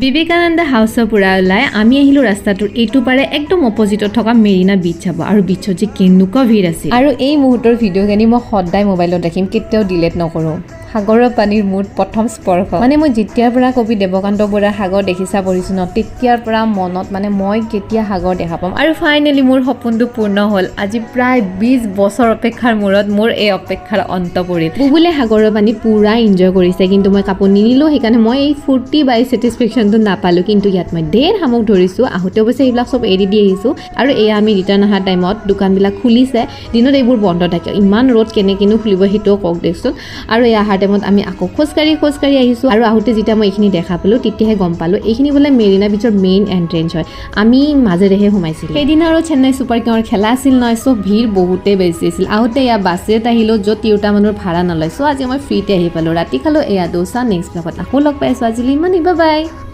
বিবেকানন্দ হাউচৰ পৰা ওলাই আমি আহিলোঁ ৰাস্তাটোৰ এইটো পাৰে একদম অপজিটত থকা মেৰিনা বিচ চাব। আৰু বিচত যে কেনেকুৱা ভিৰ আছিল! আৰু এই মুহূৰ্তৰ ভিডিঅ'খিনি মই সদায় মোবাইলত ৰাখিম, কেতিয়াও ডিলেট নকৰোঁ। সাগৰৰ পানীৰ মোৰ প্ৰথম স্পৰ্শ। মানে মই যেতিয়াৰ পৰা কবি দেৱকান্ত বৰাৰ "সাগৰ দেখিছা" পঢ়িছোঁ ন, তেতিয়াৰ পৰা মনত মানে মই কেতিয়া সাগৰ দেখা পাম। আৰু ফাইনেলি মোৰ সপোনটো পূৰ্ণ হ'ল। আজি প্ৰায় 20 বছৰ অপেক্ষাৰ মূৰত মোৰ এই অপেক্ষাৰ অন্ত পৰিল। বুবুলে সাগৰৰ পানী পূৰা এনজয় কৰিছে, কিন্তু মই কাপোৰ নিনিলোঁ। সেইকাৰণে মই এই ফূৰ্তি বা এই ছেটিছফেকশ্যনটো নাপালোঁ। কিন্তু ইয়াত মই ধেৰ শামুক ধৰিছোঁ। আহোঁতে অৱশ্যে সেইবিলাক চব এৰি দি আহিছোঁ। আৰু এয়া আমি ৰিটাৰ্ণ অহা টাইমত দোকানবিলাক খুলিছে। দিনত এইবোৰ বন্ধ থাকে। ইমান ৰ'দ, কেনেকৈনো খুলিব সেইটোও কওক দেচোন। আৰু এই অহাৰ টাইমত আমি আকৌ খোজকাঢ়ি খোজকাঢ়ি আহিছোঁ। আৰু আহোঁতে যেতিয়া মই এইখিনি দেখা পালোঁ, তেতিয়াহে গম পালোঁ এইখিনি বোলে মেৰিনা বিচৰ মেইন এণ্ট্ৰেঞ্চ হয়। আমি মাজেৰেহে সোমাইছিলোঁ। সেইদিনা আৰু চেন্নাই ছুপাৰ কিঙৰ খেলা আছিল নহয়, চ' ভিৰ বহুতেই বেছি আছিল। আহোঁতে এয়া বাছেত আহিলোঁ, য'ত তিৰোতা মানুহৰ ভাড়া নলয়। চ' আজি মই ফ্ৰীতে আহি পালোঁ। ৰাতি খালোঁ এয়া দোচা। নেক্সট ব্লগত আকৌ লগ পাইছোঁ। আজিলৈ ইমানেই, বাই বাই।